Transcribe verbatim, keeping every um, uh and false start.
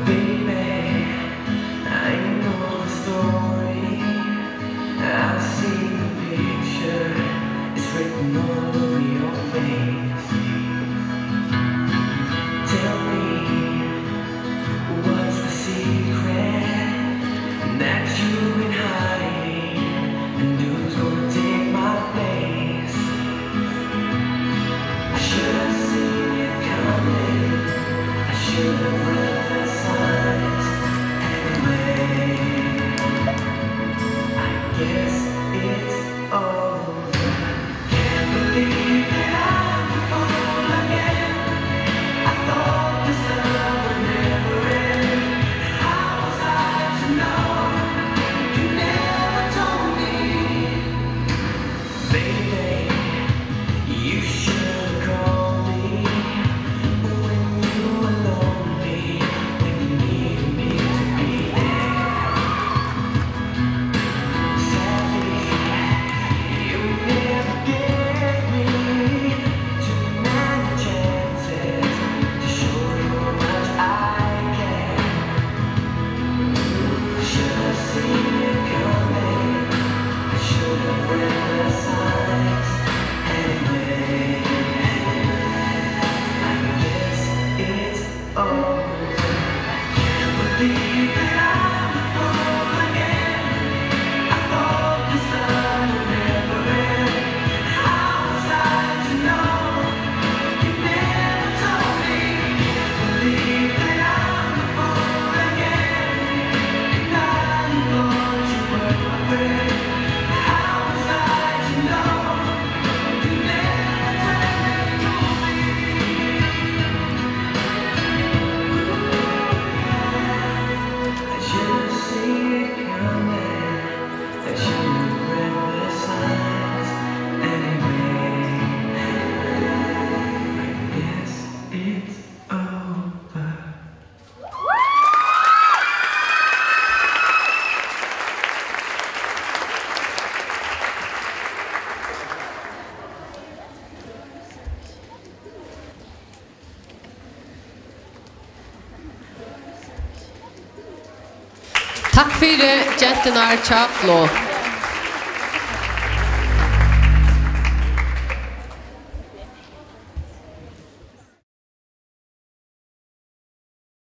Baby, I know the story. I see the picture. It's written all over your face. Tell me, what's the secret that you've been hiding? And who's gonna take my place? I should have seen it coming. I should have read the signs. Anyway, I guess it's over. Can't believe that I'm a fool again. I thought this love would never end. How was I to know? You never told me. Baby, you should call me when you are lonely, when you need me to be there. Sadly, you never gave me too many chances to show you how much I care. Should have seen it coming. I should have read the signs. Anyway, I guess it's over. Can't believe that I'm a fool again. I thought this love would never end. How was I to know? You never told me. Can't believe that I'm a fool again. And I thought you were my friend. How was I to know? You never told me. I should have seen it coming, I should have read the signs. Anyway, I guess it's over. Takk fyri, genturnar hjá Flá.